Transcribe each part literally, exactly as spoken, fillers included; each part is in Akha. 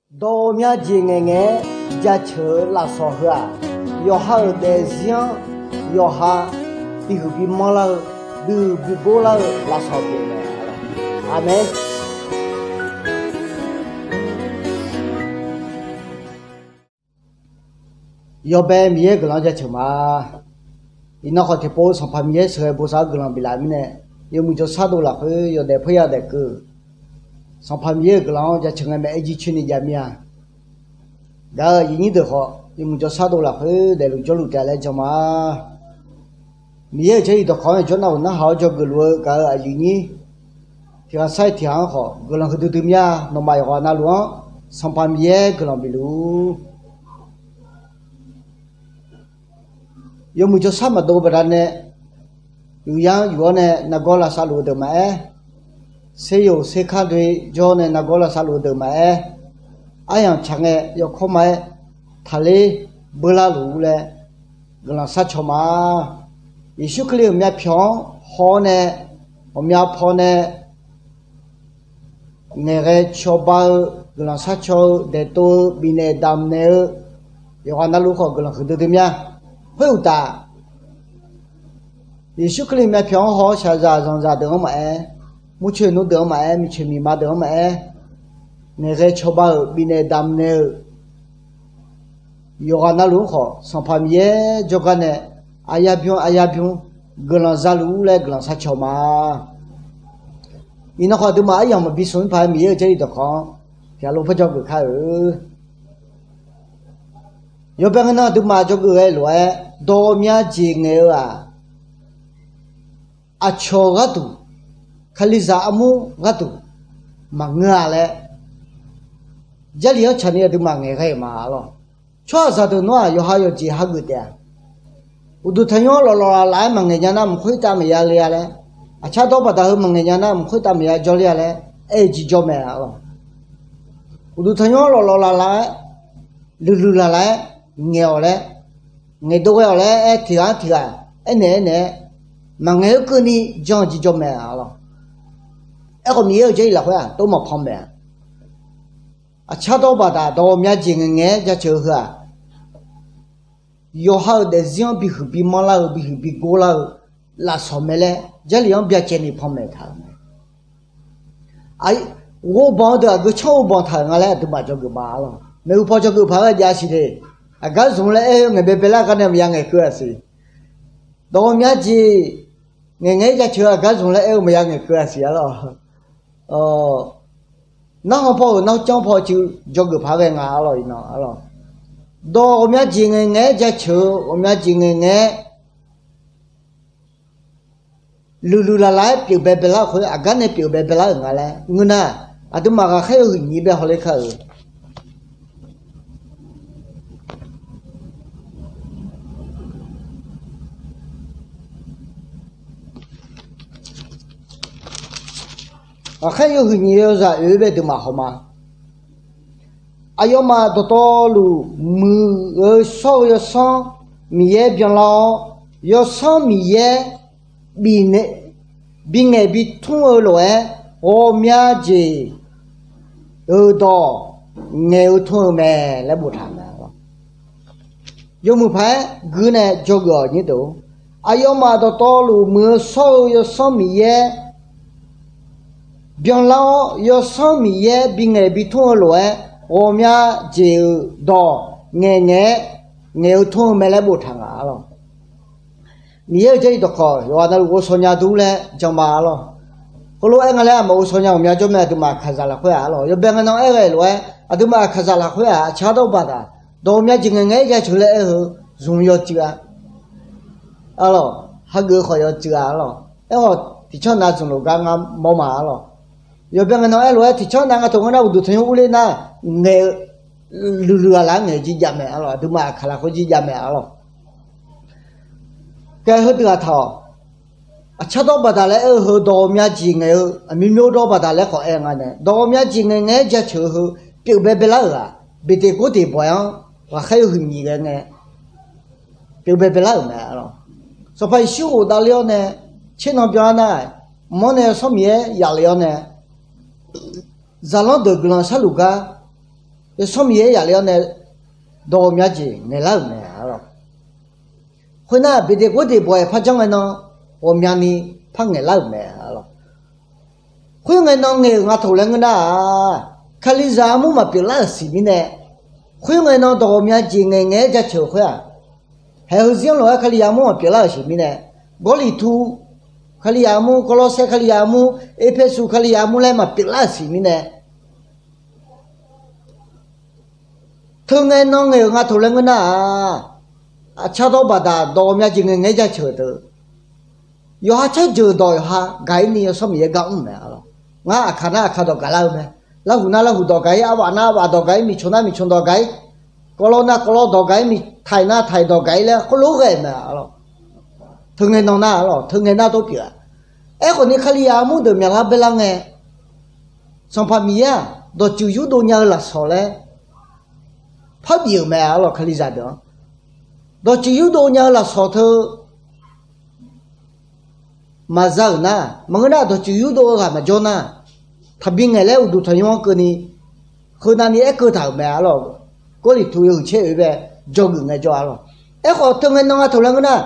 Dawq ghawqmya jeq ngaeqngaeq-aer jaceuq-eu lafsawq heu-aq, yawqha-euq daefzir-anr yawqha bihuiq bimanr lar-eu, bihuiq bigor lar-eu lafsawq pyeuf mae. Aqmeq. Yawbae Miqyaer guiqlanq-anr jaceuq ma. Iqnan khawf tiqpov Sanqpaq Miqyaer sheuqghae bosav-anr guiqlanq biflaf mirnae, yawmuiq jawrshar dov lafkhoer yawdaef paerya daef keuv-euq Sanqpaq Miqyaer-euq guiqlanq-anr jaceuq ngae maeq-aer jircoer ni jav mir-a. Gaq-euq aqyuif nyir deuq khawf, yawmuiq jawrshar dov lafkhoer daefluf jawrluf taef laer jan ma. Miqyaer-euq jarlif dawqkawq-anr jawr nar-euq narhaq-awr dzawgeuf luf-eu gaq-euq aqyuif nyir tiq ghaq sar-iq tiq ghaq-anr khawf guiqlanq huiqdui dui mir-a. Nawmaf yawqghaq navluf-anr Sanqpaq Miqyaer guiqlanq bifluf-ur. Yawmuiq jawrshar maqdov baqdanae, yufyar yuf-awr nae nargawr lavsav luf-eu deuq maqaer, seryoq serkar doe jawr nae nargawr lavsav luf-eu deuq maqaer, aryamq tsaq ngae yawkawr ma-aer taqler beular luf-ur laer guiqlanq sharcaw ma. Yeqsur Kali-euq myavpyawq-anr haw-awr nae, ghawqmya paw nae ngaeqghae cawba-eu, guiqlanq sharcaw-eu, daeqtov-eu, bifnaeq damqnaeq-eu, yawqghaq navluf khawf guiqlanq huiqdui dui mir-a. Khoeruqtaf, Yeqsur Kali myavpyawq-anr haw-awr shaqzaq zanqzaq deuq-anr maqaer, murcoeq nmr deuq-anr maqaer, miqcoeq miqma deuq-anr maqaer, ngaeqghae cawba-euq, bifnaeq damqnaeq-euq, yawqghaq navluf-anr khawf Sanqpaq Miqyaer jawrgar nae aqyar bymr aqyar bymr guiqlanq za luf-ur laer guiqlanq sharcaw ma. Iqnan khawf aqduimaf aryamq maqbi smq mr paq-aer Miqyaer-euq jarlif dawqkawq-anr tiqghaq lof par dzawgeuf kar-euq. Yawbae ngae nan aqduimaf dzawgeuf ghae lof-aer dawq ghawqmya jeq ngaeq-eu-aq, aqcawq gharduq, Kalizaq armur gharduq maqngeur-a laer, jarlif-anr tsaqni aqduimaf ngaeqghae-euq ma lawq. Tsawrhaqzaq deuq nawr-aq yawqha yawqjeq hageuf taef-a. Uqduq tanqnymr-anr lawflawf laf laf-aer maqngaeq nya nar maqkhoer tav maqya le-a laer, aqcar dawrbaq daq heu maqngaeq nya nar maqkhoer tav maqya jawrler-a laer aer-eu jirjawr mae-a lawq. Uqduq tanqnymr-anr lawflawf laf laf-aer, luiqluiq laf laf-aer ngaeq-awq laer, ngaeqdov ghae-awq laer aer tiq ghaq-anr tiq ghaq aernaeq aernaeq-aer maqngaeq-eu keuvni jan-eu jirjawr mae-a lawq. Aerkhawf Miqyaer-euq jarlif lafkhoer-aq tov maqpan maeq-a. Aqcar dawrbaq daq dawq ghawqmya jeq ngaeqngaeq-aer jaceuq-eu heu-aq, yawqha-euq daefzir-anr bihuiq bimanr lar-eu, bihuiq bigor lar-eu lafsawq mae laer jarlif-anr byacaevni panmaeq taq-euq mae. Ghovbanq-eu deuq aqgeu tsanr uvbanq taq-euq nga laer aqduimaf dzawgeuf ma-a lawq. Maeqhu paw dzawgeuf paq-aer ghae jav siq de. Aqgar zmq laer aer-eu ngaeqbae baelar gar nae maqya ngaeqkeuv-a siq. Dawq ghawqmya jeq ngaeqngaeq-aer jaceuq-eu aqgar zmq laer aer-eu maqya ngaeqkeuv-a siq-a lawq. Narhaq paw-euq narhaq canr paw cuiv dzawgeuf paq-aer ghae nga-a lawq iqnan-a lawq. Dawq ghawqmya jeq ngaeqngaeq-aer jaceuq-eu ghawqmya jeq ngaeqngaeq-aer luiqluiq laf laf-aer pyeuf bae baelar-euq khoer aqgar nae pyeuf bae baelar-euq nga laer ngeur nar, aqduimaf ghaqkhaer yawhuiq nyiq bae hawler kar-euq. Ghaqkhaer yawhuiq nyiq yawzaq oeq bae deuq maqhaw ma. Aqyawfmaf dawqtawvluf muiq-eu shawr-eu Yawsanr Miqyaer byanlar-awr, Yawsanr Miqyaer bingaeq bitmr-eu lof-aer ghawqmya jeq-euq dawq ngaeq-eu tmr-eu mae laer boftaq mae. Yawmuiq paq-aer guir nae dzawgeuf-awq nyir deuq-or, aqyawfmaf dawqtawvluf muiq-eu shawr-eu Yawsanr Miqyaer byanlar-awr, Yawsanr Miqyaer bingaeq bitmr-eu lof-aer ghawqmya jeq-euq dawq ngaeqngaeq-aer ngaeq-eu tmr-eu mae laer boftaq nga-a lawq. Miqyaer-euq jarlif dawqkawq yawqghaq navluf ghovshaw nya dur laer jan ma-a lawq. Khoerlof-aer nga laer aqmaf ghovshaw nya ghawqmya jawr mae. Aqduimaf aqkaqzaq lafkhoer-aq lawq, yawbae ngae nan aer ghae lof-aer aqduimaf aqkaqzaq lafkhoer-aq aqcar dawrbaq daq dawq ghawqmya jeq ngaeqngaeq-aer jaceuq laer aer-eu zmq yawcuiv-a. Alawq, hageuf-eu khawf yawcuiv-a lawq. Aerkhawf tiqcanr nav zmq lof gar ngar mawr ma-a lawq. Yawbae ngae nan aer lof-aer tiqcanr nav nga taq ngeur nar uqduq tanqnymr urler nar ngaeq-eu luiqluiq ghaq laf-aer ngaeq-eu jir jav mae-a lawq. Aqduimaf aqkaq lafkhoer jir jav mae-a lawq. Kae heudeuq-aq taq-awq. Aqcar dawrbaq daq laer aer-eu heu dawq ghawqmya jeq ngaeq-eu aqmyarmyar dawrbaq daq laer khawf aer nga nae dawq ghawqmya jeq ngaeqngaeq-aer jaceuq-eu heu pyeuf bae baelar-euq-aq, beqteq gorteq bawq-aer-anr ghaqkhaer yawhuiq nyiq ghae ngae pyeuf bae baelar-euq mae-a lawq. Sanqpaq Yeqsur ghofdav ler-awr nae tsernan byanlar nar, mq-anr nae Yawsanr Miqyaer yaf le-awr nae zaqlanr deuq guiqlanq sharluf gar Yawsanr Miqyaer yaf le-awr nae dawq ghawqmya jeq ngaeqlar-euq mae arlawq. Khoernar, Beqdeqgordeq bawq-aer par janr ngae nan, ghawqmyani par ngaeqlar-euq mae arlawq. Khoerngae nan ngaeq-euq nga taq laer ngeur nar-aq, Kalizaq armur maqpyeuf lar-euq siq mirnae, khoerngae nan dawq ghawqmya jeq ngaeqngae-aer jaceuq-euq khoer-aq, haeq heuzir-anr lof-aer Kalizaq armur maqpyeuf lar-euq siq mirnae, Gawrliqtu Kalizaq armur, Gawrlawrsaer Kalizaq armur, Erpersu Kalizaq armur laer maqpyeuf lar-euq siq mirnae, teungae nan ngaeq-euq nga taq laer ngeur nar-aq, aqcawq dawq baqdaq dawq ghawqmya jeq ngaeqngae-aer jaceuq-eu deuq, yawqha tsawrjeuq dawq yawqha gaq-ir ni Yawsanr Miqyaer gar mr mae arlawq. Ngar aqkaq nar aqkaq dawq gaqlar-eu mae. Larhuq nar larhuq dawq gaq-ir, arwaf nar arwaf dawq gaq-ir, miqcmq nar miqcmq dawq gaq-ir, gawrlawr nar gawrlawr dawq gaq-ir, miqtaiq nar taiq dawq gaq-ir laer khoerlof-aer ghae-euq mae arlawq. Teungae nan nar arlawq, teungae nar dawr pyeuf-a. Aerkhawf ni Kalizaq armur deuq myaqlar baerlar ngae, Sanqpaq Miqyaer-aq dawqtsuif yurdov nya-eu lafsawq laer parbif-euq mae arlawq. Kalizaq deuq-anr dawqtsuif yurdov nya-eu lafsawq teu maqza-euq nar, maqngeur nar dawqtsuif yurdov-eu ghaq maqjawr nar, taqbi ngaeq laer uqduq tanqnymr-anr keuvni, heunav ni aerkeuv taq-euq mae arlawq. Gawrliqtu yawhuiq caer oe bae dzawgeuf ngaejawr arlawq. Aerkhawf teungae nan nga taq laer ngeur nar,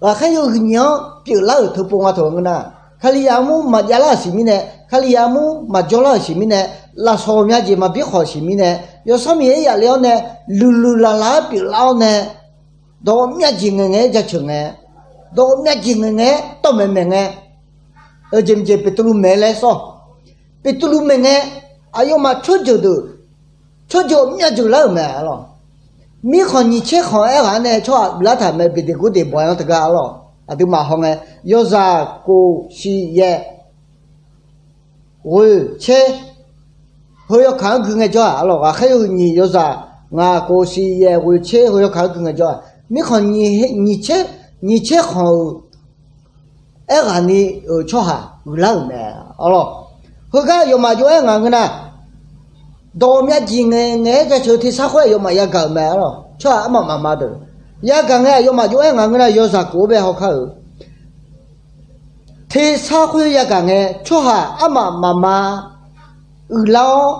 ghaqkhaer yawhuiq nyiq-anr pyeuflar-euq teupov nga taq laer ngeur nar, Kalizaq armur maqjav lar-euq siq mirnae, Kalizaq armur maqjawr lar-euq siq mirnae, lafsawq ghawqmya jeq maqbir khawq-euq siq mirnae, Yawsanr Miqyaer yaf le-awr nae luiqluiq laqlaq-aer pyeuflar-awr nae, dawq ghawqmya jeq ngaeqngae-aer jaceuq ngae, dawq ghawqmya jeq ngaeqngae-aer tawv maeqmaeq ngae, jeq mqjeq Beqtuvluv maeq laer sawr. Beqtuvluv maeq ngae, aqyawfmaf tsawrjeuq deuq, tsawrjeuq ghawqmya jeq lar-euq mae arlawq. Mirkhanq nyiq tser khanq aerghaq-anr nae tsawrhaq uiqlar taq mae, Beqdeqgordeq bawq-aer-anr teugar arlawq. Aqduimaf hawngae, yawzaq kof shiq yaeq ghoeq tser, heu yawkaq-anr gui ngaejawr-aq arlawq. Ghaqkhaer yawhuiq nyiq yawzaq ngaq kof shiq yaeq ghoeq tser heu yawkaq-anr gui ngaejawr-aq, mirkhanq nyiq tser khanq-euq aerghaqni-euq tsawrhaq uiqlar-euq mae arlawq. Heugar aqyawfmaf jov-aer ngaq ngeur nar, dawq ghawqmya jeq ngaeqngae-aer jaceuq-eu tersar khoer aqyawfmaf yagaq-euq mae arlawq. Tsawrhaq armaf mafma deuq yagaq ngae, aqyawfmaf jov-aer ngaq ngeur nar, yawzaq kof-anr bae hawkar-euq tersar khoer yagaq ngae, tsawrhaq armaf mafma uiqlar-awr,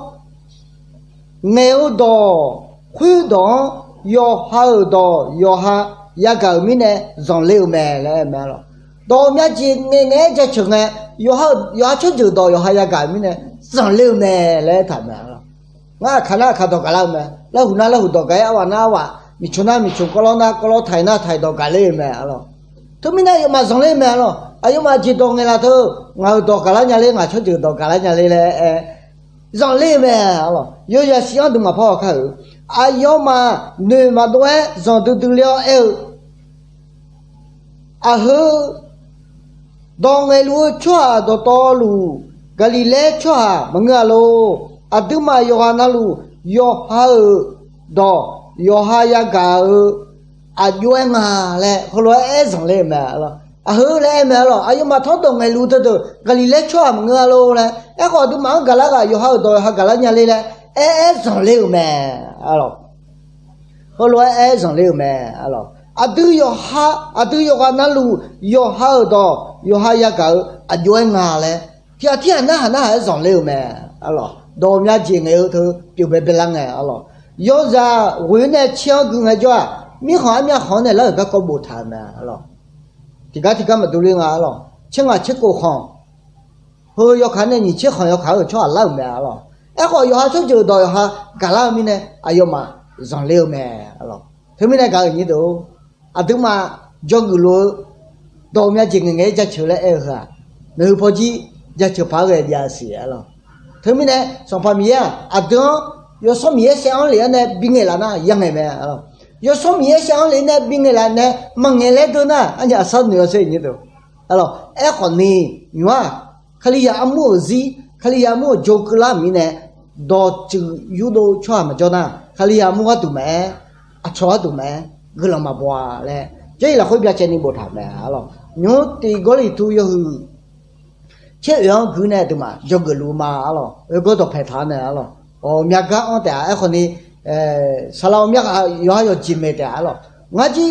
ngaeq-eu dawq khoerdawq-anr yawqha-euq dawq yawqha yagaq-euq mirnae zanqler-eu mae laer aer mae arlawq. Dawq ghawqmya jeq ngaeqngae-aer jaceuq ngae, yawqha tsawrjeuq dawq yawqha yagaq-euq mirnae zanqler-eu mae laer aertaq mae arlawq. Ngar aqkaq nar aqkaq dawq gaqlar-eu mae, larhuq nar larhuq dawq gaq-ir, arwaf nar arwaf, miqcmq nar miqcmq, gawrlawr nar gawrlawr, taiq nar taiq dawq gaqler-eu mae arlawq. Teumirnae aqyawfmaf zanqler-eu mae arlawq. Aqyawfmaf jeq dawq ngaeqlaf teu, ngaq-euq dawq gaqlar nya ler, ngaq tsawrjeuq dawq gaqlar nya ler laer aer zanqler-eu mae arlawq. Yawzaq shif-anr duimaf par hawkar-euq, aqyawfmaf noeq maqdov-aer zanqdui dui ler-awr aer-eu, aqheu dawq ngaeqluf-eu tsawrhaq dawqtawvluf, Gaqliqlaer tsawrhaq maqngeur-a lor. Aqduimaf yawqghaq navluf yawqha-euq dawq yawqha yagaq-eu aqjox-aer nga laer heulof-aer aer zanqler-eu mae arlawq. Aqheu laer aer mae arlawq. Aqyawfmaf tawrdawq ngaeqluf teudeuq Gaqliqlaer tsawrhaq maqngeur-a lor laer, aerkhawf aqduimaf-anr gaqlar ghaq yawqha-euq dawq yawqha gaqlar nya ler laer aer aer zanqler-eu mae arlawq. Heulof-aer aer zanqler-eu mae arlawq. Aqdui yawqha, aqdui yawqghaq navluf yawqha-euq dawq yawqha yagaq-eu aqjox-aer nga laer, tiqghaq tirghaq narhaq narhaq-aer zanqler-eu mae arlawq. Dawq ghawqmya jeq ngaeq-eu teu pyeuf baebae lar ngae arlawq. Yawzaq ghoeq nae tser-anr gui ngaejawr-aq, mirkhanq armyav khanq-anr nae lar-euq garkawv boftaq-euq mae arlawq. Tiqgar tiqgar maqdur ler nga arlawq. Tser ngaq tser kof khanq, heu yawkaq nae nyiq tser khanq yawkaq-euq tsawrhaq lar-euq mae arlawq. Aerkhawf yawqha tsawrjeuq dawq yawqha gaqlar-eu mirnae aqyawfmaf zanqler-eu mae arlawq. Teumirnae gaq-euq nyir deuq-or, aqduimaf dzawgeuf lof-eu dawq ghawqmya jeq ngaeqngae-aer jaceuq laer aer-eu heu-aq, maeqhu pawjir jaceuq paq-aer ghae jav-eu siq arlawq. Teumirnae Sanqpaq Miqyaer-aq aqdui-anr Yawsanr Miqyaer saev-anr lef-aer nae bingaeq laf nar yangaeq mae arlawq. Yawsanr Miqyaer saev-anr lef nae bingaeq laf nae maqngaeq laer deur nar, arnyaf aqsar noeq-awr sher nyir deuq arlawq. Aerkhawf ni nymq-aq, Kalizaq armur-euq zir, Kalizaq armur-euq jawr keuvlar mirnae, dawqtsuif yurdov tsawrhaq maqjawr nar, Kalizaq armur gharduq maqaer, aqcawq gharduq maqaer, guiqlanq maqbaw-a laer Jarlif lafkhoer byacaevni boftaq mae arlawq. Nymq-mr tiq Gawrliqtu yawhuiq tser oeq-anr gui nae aqduimaf dzawgeuf luf-eu ma arlawq. Oergawr dawqpaeq taq-anr nae arlawq, ghawqmya gar anr taef-a. Aerkhawf ni, saqlaq ghawqmya ghaq yawqha yawqjeq maeq taef-a arlawq. Ngar jir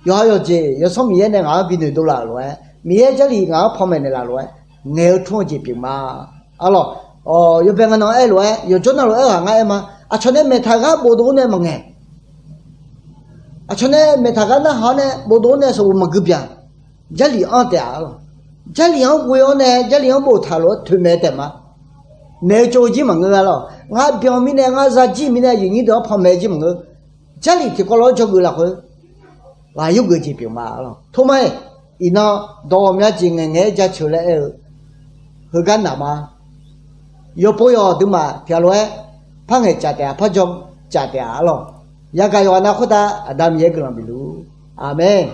yawqha yawqjeq Yawsanr Miqyaer nae ngaq-anr binoeq dovlaf-euq lof-aer, Miqyaer Jarlif ngaq-anr panmaeq naeqlaf lof-aer, ngaeq-eu tmr-eu jeq pyeuf ma arlawq. Yawbae nga nan aer lof-aer, yawqjawr navluf aerghaq ngar aer ma. Aqcawq nae maeqtaq gar bofdov-awr nae maqngaeq. Aqcawq nae maeqtaq gar narhaq-awr nae bofdov-awr nae sanqbof maqgui byaq. Jarlif anr taef-a lawq. Jarlif-anr ghoe-awr nae jarlif-anr boftaq lof-aer toeqmaeq taef ma. Maeq-eu tsov-eu jir maqngeur-a lawq. Ngar byan mirnae, ngar zajir mirnae, aqyuif nyir deuq-anr panmaeq jir maqngeur. Jarlif tiqkawv lof-aer jawrgeuf lafkhoer ghaq yurgeuf jeq pyeuf ma lawq. Tormar-iq, iqnan dawq ghawqmya jeq ngaeqngaeq-aer jaceuq laer aer-eu heugar naq ma. Yawpov yawq duimaf tiqghaq lof-aer par ngaeqcaf taef-a, par jacaf taef-a lawq. Yagaq yawqghaq nav khoertav Aqda Miqyaer guiqlanq bifluf. Aqmeq.